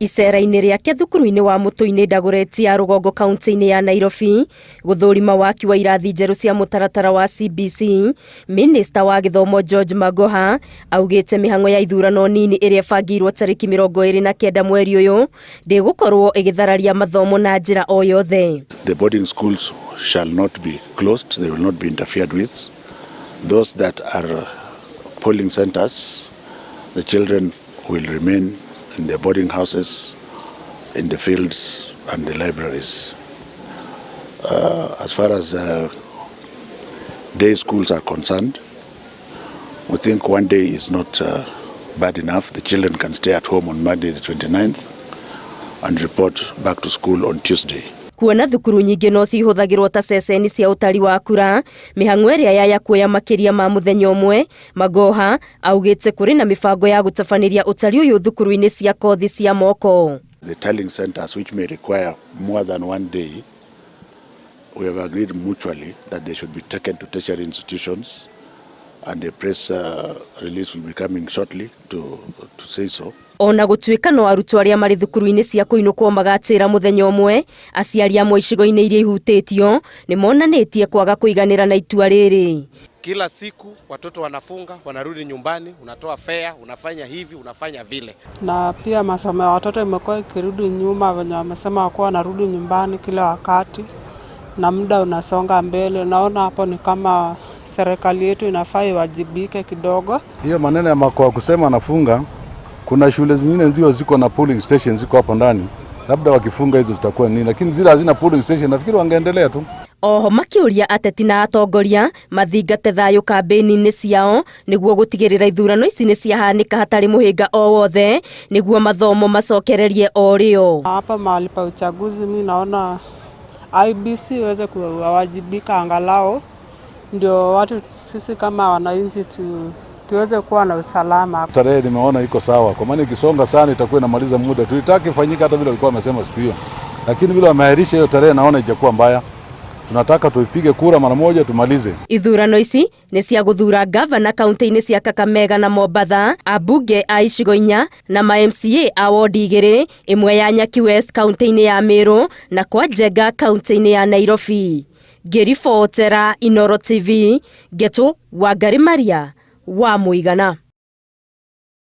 Icera-inĩ rĩake thukuru-inĩ wa Mũtũ-inĩ Dagoretti ya Rũgongo kaunti-inĩ ya Nairobi gũthũrima waki wa irathi njerũ cia mũtaratara wa CBC, Minista wa gĩthomo George Magoha augĩte mĩhang'o ya ithurano nini ĩrĩa ĩbangĩirwo tarĩki 29 mweri ũyũ ndĩgũkorwo ĩgĩthararia mathomo na njĩra o yothe. The boarding schools shall not be closed, they will not be interfered with. Those that are polling centers, the children will remain in their boarding houses, in the fields and the libraries. As far as day schools are concerned, we think one day is not bad enough. The children can stay at home on Monday the 29th and report back to school on Tuesday. Kuona thukuru nyingĩ no cihũthagĩrwo ta ceceni cia ũtari wa kura, mĩhang'o ĩrĩa yaya kuoya makĩria ma mũthenya ũmwe, Magoha augĩte kũrĩ na mĩbango ya gũtabanĩria ũtari ũyũ thukuru-inĩ cia kothi cia moko. The tallying centers, which may require more than one day, we have agreed mutually that they should be taken to tertiary institutions, and a press release will be coming shortly to say so. Ona gũtuĩka no arutwo arĩa marĩ thukuru-inĩ cia kũinũkwo magatĩra mũthenya ũmwe, aciari amwe icigo-inĩ iria ihutĩtio nĩ monanĩtie kwaga kũiganĩra na itua rĩrĩ. Kila siku watoto wanafunga, wanarudi nyumbani, unatoa fare, unafanya hivi, unafanya vile. Na pia masomo ya watoto imekuwa ikirudi nyuma, venye wamesema wakuwa wanarudi nyumbani kila wakati na muda unasonga mbele. Naona hapo ni kama serikali yetu inafaa iwajibike kidogo. Hiyo maneno ya Magoha kusema anafunga, kuna shule zingine ndio ziko na polling station ziko hapo ndani, labda wakifunga hizo zitakuwa nini, lakini zile hazina polling station, nafikiri wangeendelea tu. Oho makĩũria ateti na atongoria mathingate thayũ kambĩni-inĩ ciao nĩguo gũtigĩrĩra ithurano ici nĩ ciahanĩka hatarĩ mũhĩnga o wothe nĩguo mathomo macokererie o rĩo. Hapa mahali pa uchaguzi, mi naona IEBC iweze kuwajibika angalau, ndio watu sisi kama wananchi tuweze kuwa na usalama. Tarehe nimeona iko sawa, kwa maana ikisonga sana itakuwa inamaliza muda. Tulitaka ifanyike hata vile walikuwa wamesema siku hiyo, lakini vile wameahirisha hiyo tarehe, naona ijakuwa mbaya. Tunataka tuipige kura mara moja tumalize. Ithurano ici nĩ cia gũthura gavana kaunti-inĩ cia Kakamega na Mombatha, ambunge a icigo inya na ma MCA a wodi igĩrĩ, ĩmwe ya Nyaki West kaunti-inĩ ya Meru na kwa Njenga kaunti-inĩ ya Nairobi. Ngĩribotera Inooro TV, Ngetu Wangari Maria wa Mũigana.